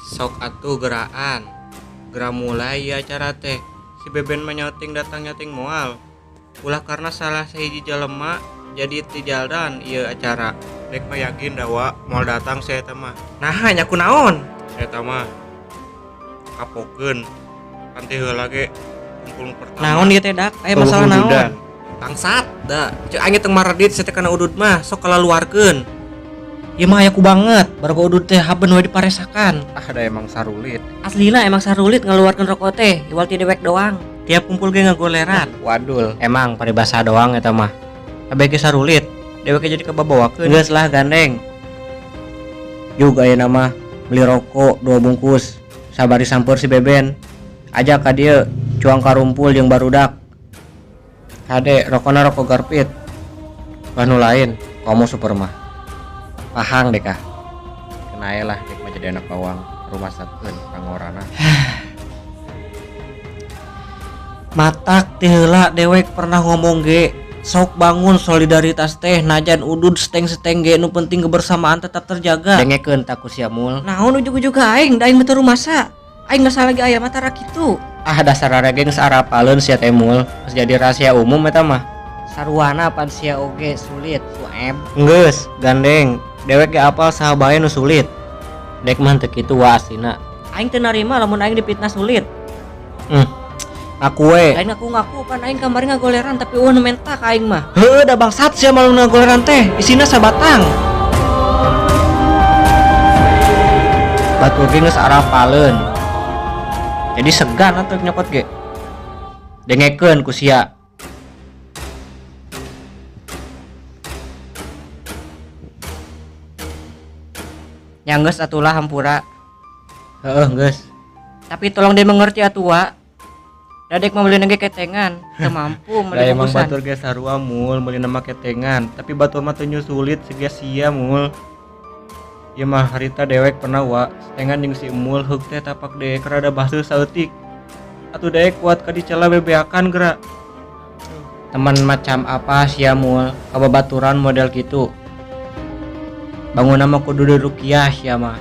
Sok atuh geraan. Gera mulai ieu acara teh. Si Beben mah nyoting datang nyoting moal. Ulah karena salah sahiji jelema jadi teu jalan ieu acara. Dek mah yakin da wa moal datang si eta mah. Naha nya kunaon? Eta mah kapokeun. Pan ti heula ge kumpul pertama. Naon ieu teh dak? Aya masalah naon? Ududan. Bangsat da. Ceuk aing teu maredit sia teh kana udud mah sok kalaluarkeun. Ieu mah aya ku banget, baroga udud teh haben we diparesakan. Ah da emang sarulit. Aslina emang sarulit ngaluarkeun rokok teh, iwal ti dewek doang. Tiap kumpul ge ngagoleran. Wadul, emang paribasa doang eta mah. Kabeh ge sarulit, dewek ge jadi kababawakeun. Geus lah gandeng. Juga ayeuna mah beli rokok 2 bungkus, sabari sampeur si Beben. Ajak ka dieu cuang karumpul jeung barudak. Kade rokona rokok garpit. Wah nu lain, komo super mah. Pahang deh kah. Kenae lah dek mah jadi anak bawang, rumah sakeun pangorana. Matak ti heula dewek pernah ngomong ge, sok bangun solidaritas teh najan udud seteng-seteng ge nu penting kebersamaan tetap terjaga. Dengekeun tak ku sia mul. Naon ujug-ujug aing, da aing mah teu rumasa. Aing geus lagi aya mah tara kitu. Ah dasar arege geus arapaleun sia teh mul, geus jadi rahasia umum eta mah. Saruana pan sia oge sulit, sueb. Geus, gandeng. Dewek ge apal saha bae nu sulit. Dek mah teu kitu wa aslina. Aing teu narima lamun aing dipitnah sulit. Ngaku we. Lain ngaku-ngaku pan aing kamari ngagoleran tapi eueuh nu menta ka aing mah. Heueuh da bangsat sia mah nu ngagoleran teh, isina sabatang. Batur ge geus arapaleun. Jadi segan atuh nyokot ge. Dengekeun ku sia. Nya geus atulah hampura. Heeh geus. Tapi tolong dimengerti atuh wa. Da dek mah meuli ge ketengan, teu mampu meuli Da emang bungkusan. batur ge sarua mul meuli mah ketengan, tapi batur mah teu nyusulit siga sia mul. Ieu mah harita dewek pernah wa, setengan jeung si Emul heug teh tapak dewek rada baseuh saeutik. Atuh dewek kuat ka dicela bebeakan geura. Teman macam apa sia mul, kababaturan model kitu. Bangunna mah kudu dirukiah sia mah.